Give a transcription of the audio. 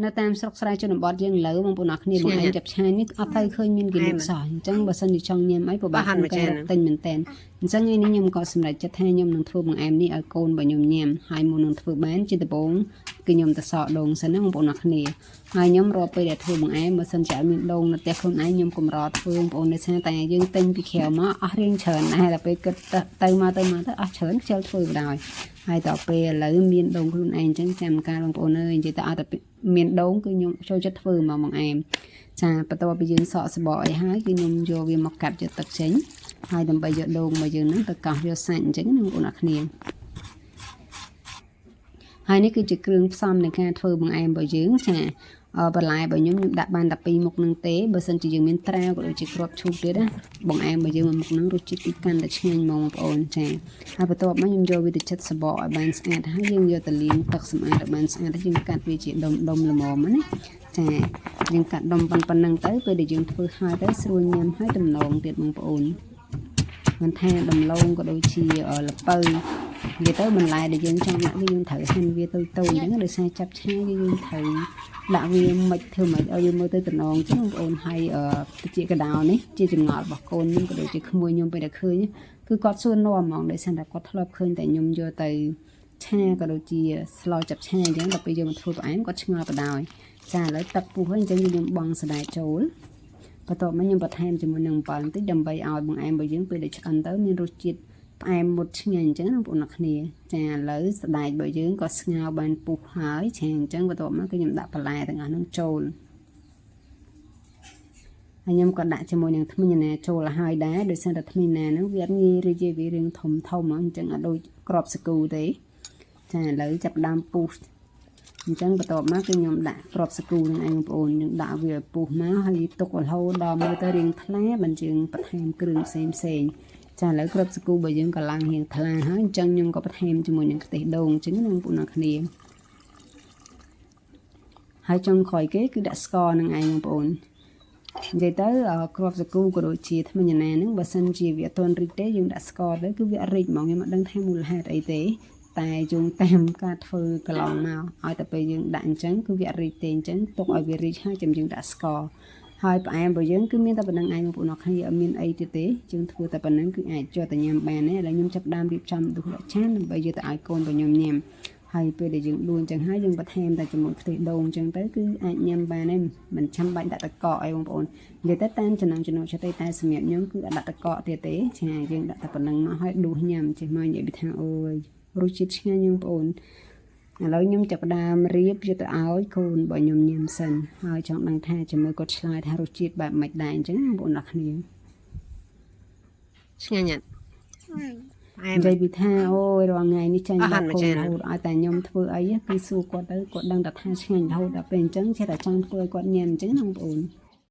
នៅតាមស្រុកស្រែជនបទយើងលើបងប្អូនអរគ្នាបងឯងចាប់ឆាយនេះអត់ទៅឃើញមានគេលក់សោះអញ្ចឹងបើសិនជាចង់ញ៉ាំអីពិបាកក្នុងការរកទិញមែនតើអញ្ចឹងថ្ងៃនេះខ្ញុំក៏សម្រេចចិត្តថាខ្ញុំនឹងធ្វើបង្អែមនេះឲ្យកូនរបស់ខ្ញុំញ៉ាំហើយមុននឹងធ្វើបានជាដំបូងគឺខ្ញុំទៅសកដូងសិនណាបងប្អូនអរគ្នាហើយខ្ញុំរាល់ពេលដែលធ្វើបង្អែមបើសិនជាអត់មានដូងនៅផ្ទះខ្លួនឯងខ្ញុំកម្រធ្វើបងប្អូនដោយសារតែយើងទិញពីក្រៅមកអស់រៀងច្រើនដែរដល់ពេលគិតទៅមកទៅមកទៅអស់ច្រើនខ្ជិលធ្វើបណ្ដោយហើយដល់ពេលឥឡូវមានដូងខ្លួនឯងអញ្ចឹងចាំការបងប្អូនអើយនិយាយទៅអត់តែមានដូងគឺខ្ញុំចូលចិត្តធ្វើមកបង្អែមចាបន្ទាប់ពីយើងសក់សបកអីហើយគឺខ្ញុំយកវាមកកាត់យកទឹកចេញហើយដើម្បីយកដូងមកយើងហ្នឹងទៅកោសយកសាច់អញ្ចឹងណាបងប្អូនអរគ្នាហើយនេះគឺជាគ្រឿងផ្សំនៃការធ្វើបង្អែមរបស់យើងចាអឺបន្លែរបស់ខ្ញុំខ្ញុំដាក់បានតែ2មុខនឹងទេបើសិនជាយើងមានត្រាវក៏ដូចជាគ្រាប់ឈូកទៀតណាបង្អែមរបស់យើងមួយមុខហ្នឹងរសជាតិគឺកាន់តែឆ្ងាញ់ហ្មងបងប្អូនចាហើយបន្ទាប់មកខ្ញុំយកវាទៅចិតសបកឲ្យបានស្អាតហើយយើងយកទៅលាងទឹកសម្អាតឲ្យបានស្អាតហើយយើងកាត់វាជាដុំដុំល្មមណាចាយើងកាត់ដុំប៉ុណ្្នឹងទៅពេលដែលយើងធ្វើហើយទៅស្រួលញ៉ាំហើយតំណងទៀតបងប្អូនមិនថាដំឡូងក៏ដូចជាល្ពៅនិយាយទៅបន្លែដែលយើងចង់ដាក់វាយើងត្រូវហាន់វាតូចតូចអញ្ចឹងដោយសារចាប់ឆាយយើងត្រូវដាក់វាមិនធ្វើមិនឲ្យយើងមើលទៅតំណងអញ្ចឹងបងប្អូនហើយតិចកដោនេះជាចម្ងល់របស់កូនខ្ញុំក៏ដូចជាក្មួយខ្ញុំពេលដែលឃើញគឺគាត់សួរនាំហ្មងដោយសារតែគាត់ធ្លាប់ឃើញតែខ្ញុំយកទៅឆាក៏ដូចជាស្លចាប់ឆាអញ្ចឹងដល់ពេលយកមកធ្វើផ្អែមគាត់ឆ្ងល់បដ ாய் ចាឥឡូវទឹកពុះហើយអញ្ចឹងខ្ញុំបង់សណ្តែកចូលបន្ទាប់មកខ្ញុំបន្ថែមជាមួយនឹងអំបិលបន្តិចដើម្បីឲ្យបង្អែមរបស់យើងពេលដែលឆ្អិនទៅមានរសជាតិផ្អែមមុតឆ្ងាញ់អញ្ចឹងណាបងប្អូនអរគ្នាចាឥឡូវសណ្តែករបស់យើងក៏ស្ងោរបានពុះហើយចាអញ្ចឹងបន្ទាប់មកគឺខ្ញុំដាក់បន្លែទាំងអស់ហ្នឹងចូលហើយខ្ញុំក៏ដាក់ជាមួយនឹងថ្មីណាចូលឲ្យដែរដោយសារតែថ្មីណាហ្នឹងវាអត់ងាយរីកវារឿងធំធំអញ្ចឹងអត់ដូចក្របសាគូទេចាឥឡូវចាប់ដើមពុះអញ្ចឹងបន្ទាប់មកគឺខ្ញុំដាក់ក្របសាគូនឹងឯងបងប្អូនខ្ញុំដាក់វាឲ្យពុះមកហើយទុករហូតដល់មើលទៅរៀងថ្លាមិនជាងបន្ថែមគ្រឿងផ្សេងផ្សេងចាឥឡូវក្របសាគូរបស់យើងក៏ឡើងរៀងថ្លាហើយអញ្ចឹងខ្ញុំក៏បន្ថែមជាមួយនឹងខ្ទិះដូងអញ្ចឹងណាបងប្អូនអរគ្នាហើយចុងក្រោយគេគឺដាក់ស្ករនឹងឯងបងប្អូននិយាយទៅគ្រាប់សាគូក៏ដូចជាថ្មិញណាហ្នឹងបើសិនជាវាអត់ទាន់រីកទេយើងដាក់ស្ករទៅគឺវាអត់រីកហ្មងខ្ញុំអត់ដឹងថាមូលហេតុអីទេតែយោងតាមការធ្វើកន្លងមកឲ្យតែពេលយើងដាក់អញ្ចឹងគឺវាអត់រីកទេអញ្ចឹងទុកឲ្យវារីកហើយចាំយើងដាក់ស្ករហើយផ្អែមរបស់យើងគឺមានតែប៉ុណ្្នឹងឯងបងប្អូនអរគ្នាអត់មានអីទៀតទេយើងធ្វើតែប៉ុណ្្នឹងគឺអាចយកតែញ៉ាំបានទេឥឡូវខ្ញុំចាប់ដើមរៀបចំដួសដាក់ចានដើម្បីយកទៅឲ្យកូនរបស់ខ្ញុំញ៉ាំហើយពេលដែលយើងដួសអញ្ចឹងហើយយើងបន្ថែមតែជាមួយខ្ទិះដូងអញ្ចឹងទៅគឺអាចញ៉ាំបានទេមិនចាំបាច់ដាក់ទឹកកកអីបងប្អូននិយាយទៅតាមចំណង់ចំណូលចិត្តទេតែសម្រាប់ខ្ញុំគឺអត់ដាក់ទឹកកកទៀតទេចាយើងដាក់តែប៉ុណ្្នឹងមកហើយដួសញ៉ាំចេះមកនិយាយពីថាអូយរសជាតិឆ្ងាញ់បងប្អូនឥឡូវខ្ញុំចាប់ផ្ដើមរៀបយកទៅឲ្យកូនរបស់ខ្ញុំញ៉ាំសិនហើយចង់ដឹងថាជាមួយគាត់ឆ្លើយថារសជាតិបែបម៉េចដែរអញ្ចឹងបងប្អូនអរគ្នា ឆ្ងាញ់អត់ផ្អែម និយាយពីថាអូយរាល់ថ្ងៃនេះចាញ់ អស់ បាក់កូ ហាន់មួយចាន នរហូតឲ្យតែខ្ញុំធ្វើអីគឺសួរគាត់ទៅគាត់ដឹងតែថាឆ្ងាញ់រហូតដល់ពេលអញ្ចឹងចេះតែចង់ធ្វើឲ្យគាត់ញ៉ាំអញ្ចឹងណាបងប្អូន។